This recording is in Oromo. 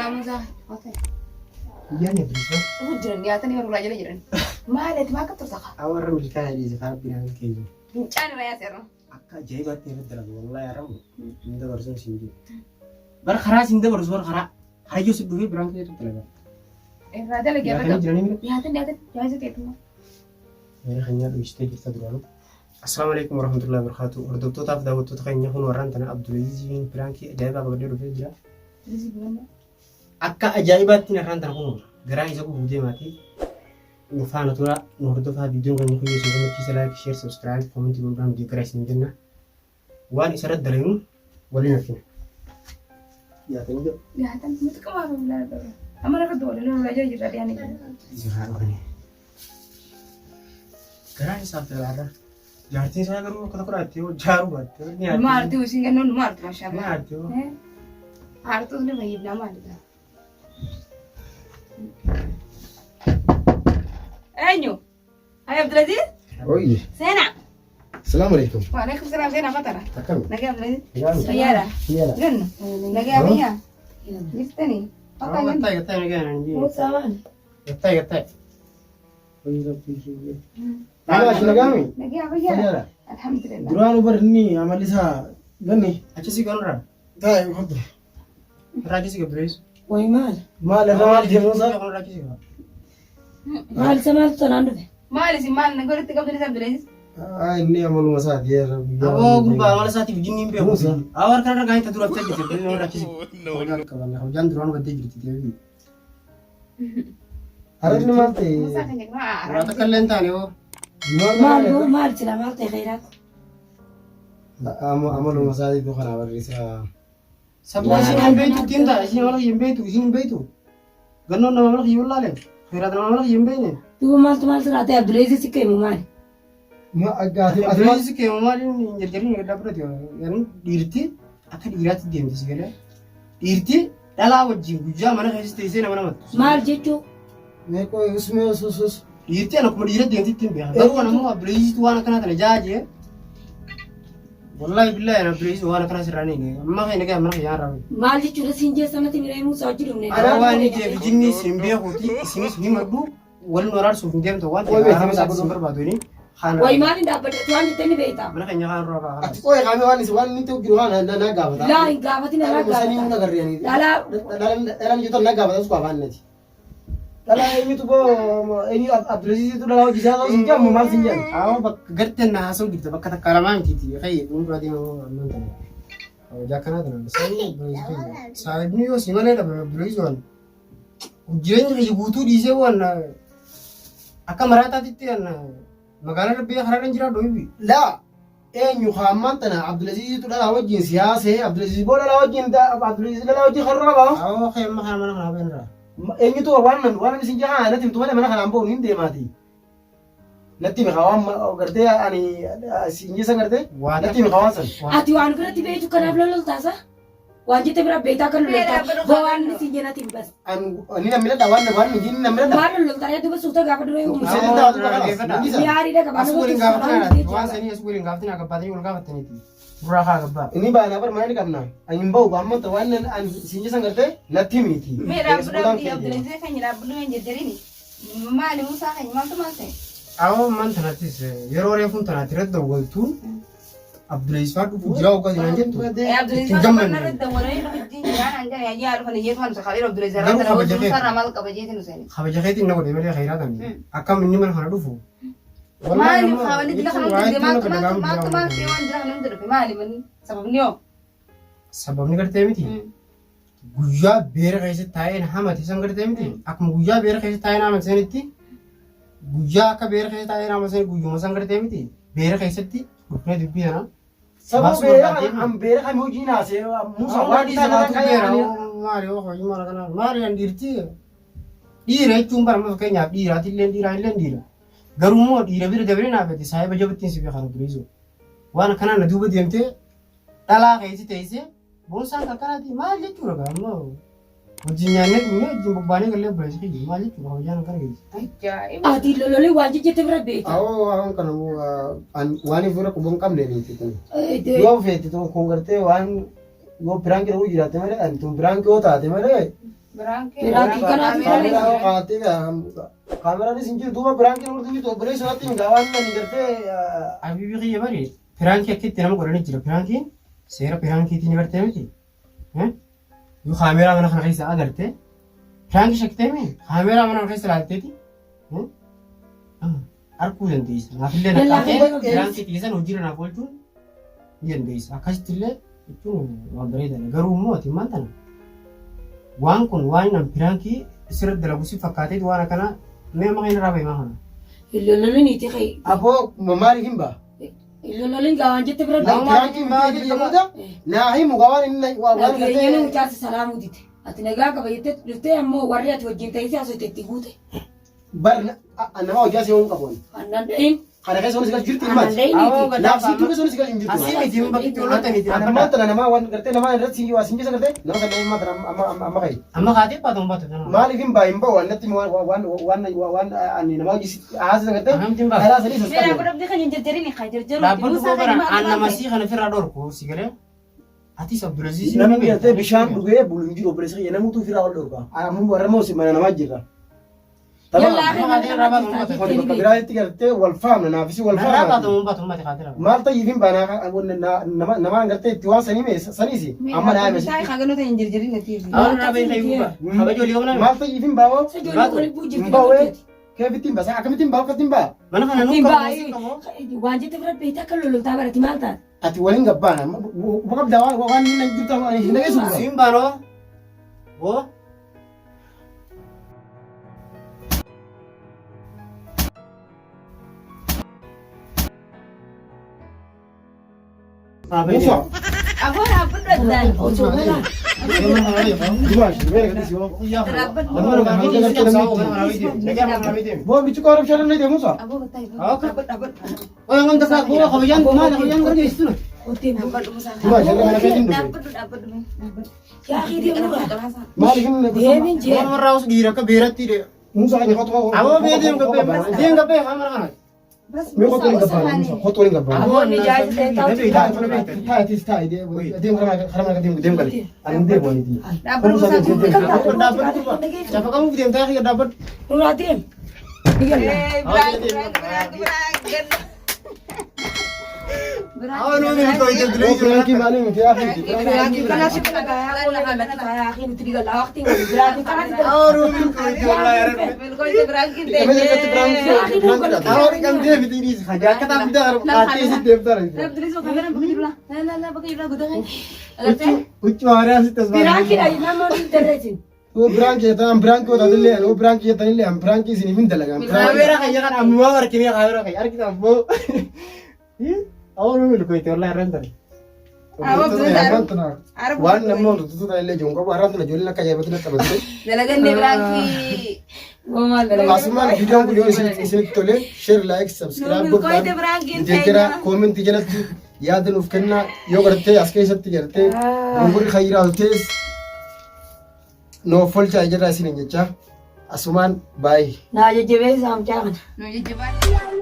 salaam Musaa. Guyyaan Abdulaziz. Dhufu jiran dhiyaatanii warra jala jiran. Maal ati maa akka turta kaa? Awarra milkaa'ee dhiise karaa biraan keenya. Fincaan irraa yaase irra. Akka ajaa'ibaatti irratti dalagu wallahi haramu hin dabarsuun siin jiru. Bar karaa siin dabarsu bar karaa harayyoo si dhufee biraan kee irratti dalaga. Irraa dalage irra Dhiyaatanii qaba. jiranii mira. Dhiyaatan dhiyaatan yaase ta'etuma. Meera keenya dhuyistee jirta duraanuu. Assalaamu alaikum warahmatullahi wabarakatuh. Hordoftootaaf daawwattoota keenya kun warraan tana Abdulaziziin piraankii ajaa'ibaa qabadhee dhufee jira. Akka ajaa'ibaatti narraan tana kun garaa isa gubuu deemaati. Nu faana tura nu hordofaa viidiyoon keenya kun yoo isin gammachiise like, share, subscribe, comment godhuudhaan nu deeggaraa isin jenna. Waan isarratti dalagnu waliin argina. Dhiyaatanii jiru. Dhiyaatan nuti qabaaf bilaa qaba. Amma narra doole lolaa jala jirra dhiyaanii jiru. Irraa dhufanii. Garaan isaaf dalagaa. Jaartiin isaa garuu akka tokko dhaattee yoo jaaruu baatte. Ni aarti. Maartii isin kennuun nu maarti Ni mashallah. aarti hoo. Aartuus ni fayyifnaa maalidha? Eenyu? Hai Abdulaziz? Oye, Seenaa. salaam alaikum. Waalaikum salaam seenaa fatara. Akkam? Nagaa Abdulaziz? Nagaa. Fayyaadha. Fayyaadha. Ganna. Nagaa fayyaa. Jirtanii? Bakka Gattaa ganna. gattaa nagaa naan jee. Musaa maal? Gattaa gattaa. Wayii rabbii kiyya. Nagaa si nagaami? Nagaa fayyaadha. Fayyaadha. Alhamdulillah. Duraanuu bar inni amalli isaa ganni. Achi si ganurraa. Taa'e hordofte. Irraa achi si gabbireessu. Wayi maal? Maal irraa maal deemuu isaa? Irraa achi si gabbireessu. Maal isa maaltu tanaan dhufe? Maal isin maal na godhatti qabdu ni Abdulaziz? Ah, inni amaluma isaati yeroo guyyaa. Aboo gurbaa amala isaatiif jinni hin beeku. Musa. Awwa harka irra gaa'ee dura haftee jirti. Inni irraa achi si. Kabajaan duraan baddee jirti deebii. Harri maal ta'e? Musaa keenya kana Waa takka illee hin taane hoo. Maal boo maal sila maal ta'e khayraat? Amaluma isaatiitu kana barreessaa. Sababa isin hin beektu ittiin ta'a. Isin amala kiyya hin beektu. Isin hin beektu. Gannoon nama amala kiyya wallaale. Khayraat nama amala kiyya hin beekne. Duuba maaltu maal sirraa ta'e Abduleezis si keemu maali? Ati maal? Abduleezis keemu maaliin hin jarjarin gaddaa fudhate. Yani dhiirti akka dhiiraatti deemti si galee. Dhiirti dhalaa wajjin guyyaa mana keessa teessee nama namattu. Maal jechuu? Meeqoo usmee us us. Dhiirti ana akkuma dhiira deemti ittiin beekan. Garuu ana immoo Abduleezisitu waan akkanaa kana jaajee. Wallaahi billaahi ana Abduleezis waan akkanaa sirraa ni hin Amma keenya gaya mana kiyyaa irraa. Maal jechuudha siin jeessa natti miree Musaa hojii dhufne. Ana waan ijee fi jinni isin beekuuti isinis ni maddu wal nu araarsuuf hin deemtu waan ta'eef araarama isaati isin barbaadu ni kaan Wayi maal hin dhaabbadhe waan jettee ni beekta. mana keenya kaan irraa ba'a. Ati qo'ee qaamee waan waan inni ta'u jiru waan na gaafata. Laa hin gaafatin alaa Sanii hunda gaafata. garreeni. Dhalaa Dhalaan ijoo na gaafata suuqa afaan nati. Dhalaa eenyutu boo eenyu Abdulazizitu dhalaa hojii isaa ta'uu sin jedhamu maal sin jedhamu? Awwa bakka garteen na haasa'u jirta bakka takka lamaa mitiiti kayye dhuunfaa deema amman tana. Hojii akkanaa tana saayibni yoo si malee dhabe Abdulaziz waan jireenya kiyya guutuu dhiisee waan akka maraataatitti magaalaa rabbii karaa irra hin jiraadhu hibi. Laa eenyu kaammaan tana Abdulazizitu dhalaa wajjin siyaasee Abdulaziz boo dhalaa wajjin Abdulaziz dhalaa wajjin karra qabaa. Awwa kee amma kana mana kanaa ba'een Eenyutu waan waan isin jahaa natti himtu malee mana kanaan ba'u hin deemaati. Natti himi waan gartee ani siin jeessa gartee natti himi waan san. Ati waan biratti beektu kanaaf lololtaasa? Waan jette bira beektaa kan lololtaa? Boo waan inni siin jenati hin bas. Ani namni ladha waan waan inni namni ladha. Maal lololtaa yaa duba suuta gaafa dura yoo Seenin taatu kana. Miyaariidha qabaa As waliin gaafatinaa waan sanii as waliin gaafatinaa gabbaatanii wal gaafattaniiti. Duraa kaa gabbaa. Inni baanaa bar mana ni qabna. Ani hin ba'u amma waan ani siin jeessa gartee natti himiiti. Mee dhaabbadhu Abdii Abdulaziz keenya dhaabbadhu hin jarjarini. Maali Musaa keenya maaltu maal ta'e? Awwa man tanattis yeroo reefuun tanaatti irratti dawwaltuun Abdulees fa'aa dhufu jira hoggaa jiraan jettu. Abdulaziz Ittiin gammanne. irratti dawwalanii dhufu jiraan hanga ayyaa dhufan iyyee tuhan sakaalee Abdulaziz Garuu irratti kabaja dawwaltuu kee. sarara maal qaba jeetiin Hussein. Kabaja keetiin na godhe malee khayraa tan akkam inni mana kana dhufu. Maali kaawwanni dila kana hundi maaltu maaltu maaltu maaltu waan dila kana hundi dhufe maali manni sababni hoo? Sababni gartee miti. Guyyaa beera keessatti taa'een hamate san gartee miti. Akkuma guyyaa beera keessatti taa'een hamate sanitti guyyaa akka beera keessa taa'een hamate sanitti guyyuma san gartee miti. Beera keessatti dhufnee dubbii kana. Sababa Baasuu beera barbaadee kana an beera kami hojii naasee Musa Waan waan dhiisa isaa laatu kana beera. ka'ee Maali yoo hojii maal kana maali an dhiirti dhiira jechuun bara amma fakkeenyaaf dhiiraati illee dhiiraa illee dhiira. Garuu immoo dhiira bira dabree naaf ati saahiba jabattiin si beekan dureessoo. Waan akkanaa na duuba deemtee dhalaa keessa teessee boonsaan kakkanaati maal jechuudha gaa amma wajjin nyaannee dhugnee wajjin bobbaanee gallee obboleessa kiyya maal jechuudha kabajaan akkana geesse. Ajaa'iba. Ati lololee waan jette bira beekta. Awoo waan kana waan ifura quba hin qabne niiti kun. Yoo feete tun kun gartee waan yoo piraanki ta'uu jiraatte malee ani tun piraanki yoo taate malee Piraankii kanaatu Kaameraa kaatee kaameraanis hin jiru duuba piraankiin hortu jirtu obboleessa natti hin waan ani gartee Habiibii kiyya bari piraankii akka itti nama godhanii jira. Piraankiin seera piraankiitiin ni bartee miti. Yoo kaameraa mana kana keessa agarte piraankii shakkitee mi kaameraa mana kana keessa ilaalteeti arguu dandeessa. Naafillee naqaatee piraankii xiyyeessan hojiirra naaf oolchuun ni dandeessa. Akkasitti illee jechuun waan bareedaadha. Garuu immoo ati maal tana waan kun waan nan piraankii sirra dalagu si fakkaateeti waan akkanaa mee amma kan irraa bahimaa kana. Hin lololin itti kee. Aboo maaliif hin ba'a? Hin lololin gaa waan jette bira Naa beektaa. piraankiin miti jedhamuudha. Naa himu gaa waan inni waan Nageenyeen gartee mucaasi salaamuu dide. Ati nagaa qaba jettee dhuftee ammoo warri ati wajjin ta'ee siyaasota itti guute. Bar nama hojjaa si ho'uun qabu. Annan dhahin. Kana keessa onis galchu jirti Annan himaati. dhahin Awoo itti. Naaf siittuu keessa onis galchu hin jirtu. Asii miti hin bakki tolotaniiti. Ana maanta na namaa waan gartee namaa irratti siin waa siin keessa gartee nama sana himaa tana amma amma amma ka'i. Amma kaatee baatu baatu. Maaliif hin baa hin ba'u annatti waan waan waan waan ani nama hojii haasisa gartee Akkamitti hin baasu? karaa sanii Meera sassabe. godhabdee kan hin jarjarini kan jarjaru. Dhaabbatu koo bara aan nama sii kana ofirraa dhorku si galee. Atis Abdulaziz Namni gartee bishaan dhugee bulu hin jiru obboleessa kiyya namuutu ofirraa ol dhorka. Amma warra moo mana namaa jirra. Yallaa Tamam. akhi mana kana jirtaa Kuni jettee bakka ni biraatti gartee wal faamna naafisi wal Narraa faamna. baatu baatu ummati kaatee raaba. Maal ta'eef hin baanaa nama gartee itti waan sanii mee saniisi amma naa hime Taa'ee kan hin jarjarin ati. Awwan raaba hin fayyuu ba. Kabaja olii qabna. Maal ta'eef hin baawoo beekti. Ijoollee waliin buu jirti hin baawee nama jetti. keefitti hin basa akkamitti hin baa akkamitti hin baa Mana kana Ittiin nuu baay'ee qabu. waan jette bira beektaa akka lololtaa barati maal taate? Ati waliin gabbaana qabdaa waan waan inni jirtu hin dhageessu. Siin baanoo. Boo. Musa. Aboo dhaabbadhu addaan. Osoo balaa. Boo bichi qoorab shalan ne Musa. Aboo battaa dhaabbadhu dhaabbadhu. Ottee buu. Dhaabbadhu Musaa. Duba shalan kana keetiin dhufe. Dhaabbadhu dhaabbadhu. Dhaabbadhu. Yaa akhi deemurra. Maaliif hin Deemin jee. Musa kan qotu Bas Mee qotu hin gabbaana Musa qotu hin gabbaana. Aboonni jaayisa ta'e taa'u. Taa'itis taa'i deem karaa mana deem deem gale. Ani hin deemu ani. Dhaabbadhu Musaa. Nurraa deem. Ni galla. Biraan biraan biraan biraan ganna. Piraankii maalii miti yaa fi. Piraankii kanaaf si kana yaa qola kana yaa akhi nuti ni galla. Waqtiin wali piraankii kanaaf Milkooyte biraankiin Piraankiidha nama hin darreetin. Piraankii jettan piraankii watatillee anuu piraankii jettanillee an piraankii isiniif hin dalagan. Kaamera kayya kan ammumaa barkinee kaamera kayya argita ammoo. Awwa milkooyte wallahi irraan tare. Waan namni hordoftoota ta'ellee jiru qabu har'aan tana ijoolleen akka ajaa'ibatti natti taphatte. Dalaganne biraankii. Goomaan dalagaa. Asumaan viidiyoon kun yoo isinitti tole share like subscribe Milkooyte godhaa. biraankiin Deeggara koomentii jalatti yaada nuuf kennaa yoo gartee as keessatti gartee gurgurri khayraa oltees nuuf folchaa jirra isiniin jecha asumaan baay'ee. Naa jajjabeessa amcaa kana. Nu jajjabaadha.